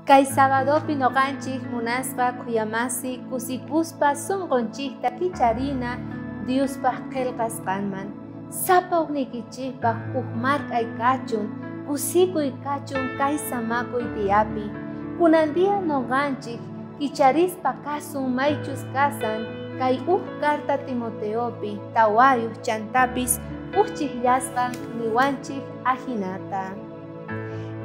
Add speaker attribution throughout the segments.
Speaker 1: Kay sabadopi noqanchik munaspa khuyamasi kusikuspa sunqunchikta kicharina Diospaq qillqasqanman. Sapa uqniykichikpaq huk mark'ay kachun, kusikuy kachun kay samakuy diapi. Kunan día noqanchik kicharispa kasun maychus kasan kay uj carta Timoteopi 4 chantapis ujchiqllasqan niwanchik ajinata.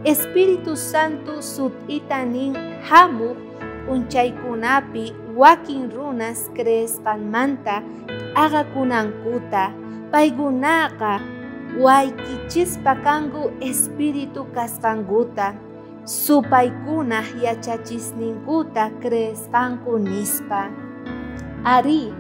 Speaker 1: Espíritu Santo sut'ita nin hamuq p'unchaykunapi wakin runas creesqanmanta t'aqakunankuta, paykunaqa waykichispa kanku espíritu kasqankuta, supaykunaj yachachisninkuta creesqanku nispa. Ari,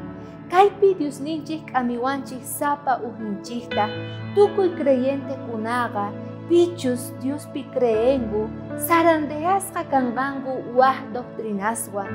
Speaker 1: kaypi Diosninchik k'amiwanchik sapa ujninchikta, tukuy creyentekunaqa pichus Diospi creenku, zarandeasqa kanqanku waj doctrinaswan.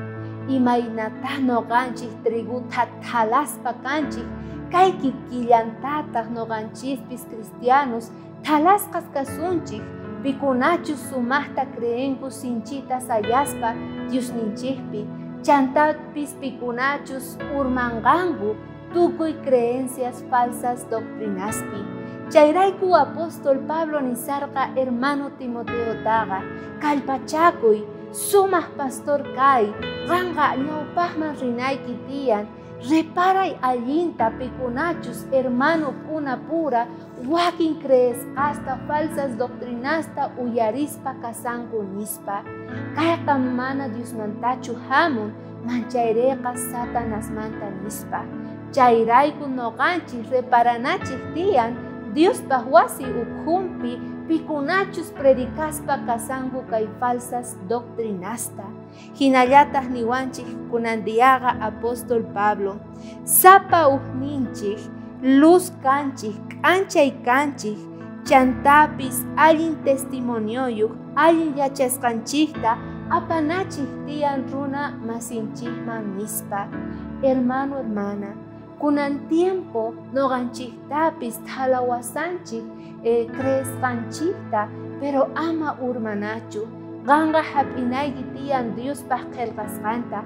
Speaker 1: Imaynata noqanchik triguta thalaspa kanchik, kay kikillantataq noqanchispis cristianos thalasqas kasunchik, pikunachus sumaqta creenku sinchita sayaspa Diosninchikpi, chantapis pikunachus urmanqanku tukuy creencias falsas doctrinaspi. Chayrayku apóstol Pablo nisarqa hermano Timoteotaqa, kallpachakuy, sumaq pastor kay, qanqa ñawpaqman rinayki tiyan, reparay allinta pikunachus hermano kuna pura wakin creesqasta falsas doctrinasta uyarispa kasanku nispa. Kayqa mana Diosmantachu hamun, manchayreqa Satanasmanta nispa. Chayrayku noqanchik reparanachik tiyan Diospaq wasi ukhunpi pikunachus predicaspa kasanku kay falsas doctrinasta. Hinallataq niwanchik kunan diaqa apóstol Pablo, sapa ujninchik luz kanchik, k'anchay kanchik, chantapis allin testimonioyuq, allin yachasqanchikta apanachik tiyan runa masinchikman nispa. Hermano, hermana, kunan tiempo noqanchiktapis thalawasanchik creesqanchikta, pero ama urmanachu. Qanqa hap'inayki tiyan Diospaq qillqasqanta,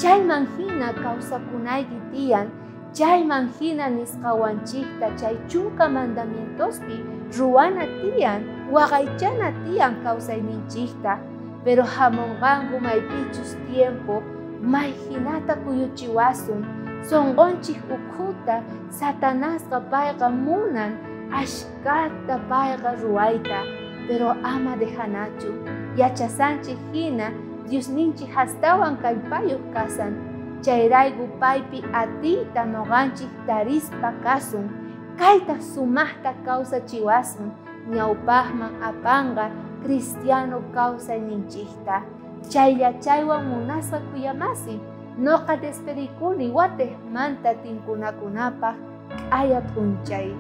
Speaker 1: chayman hina kawsakunayki tiyan, chayman hina nisqawanchikta chay chunka mandamientospi ruwana tiyan, waqaychana tiyan kawsayninchikta. Pero hamunqanku maypichus tiempo may hinata kuyuchiwasun, sunqunchik ukhuta Satanasqa payqa munan ashkata payqa ruwayta, pero ama dejanachu. Yachasanchik hina Diosninchik astawan kallpayuq kasan, chayrayku paypi atiyta noqanchik tarispa kasun, kayta sumaqta kawsachiwasun, ñawpaqman apanqa cristiano kawsayninchikta. Chayllachaywan munasqa kuyamasi, noqa despedikuni watejmanta tinkunakunapaq q'aya p'unchay.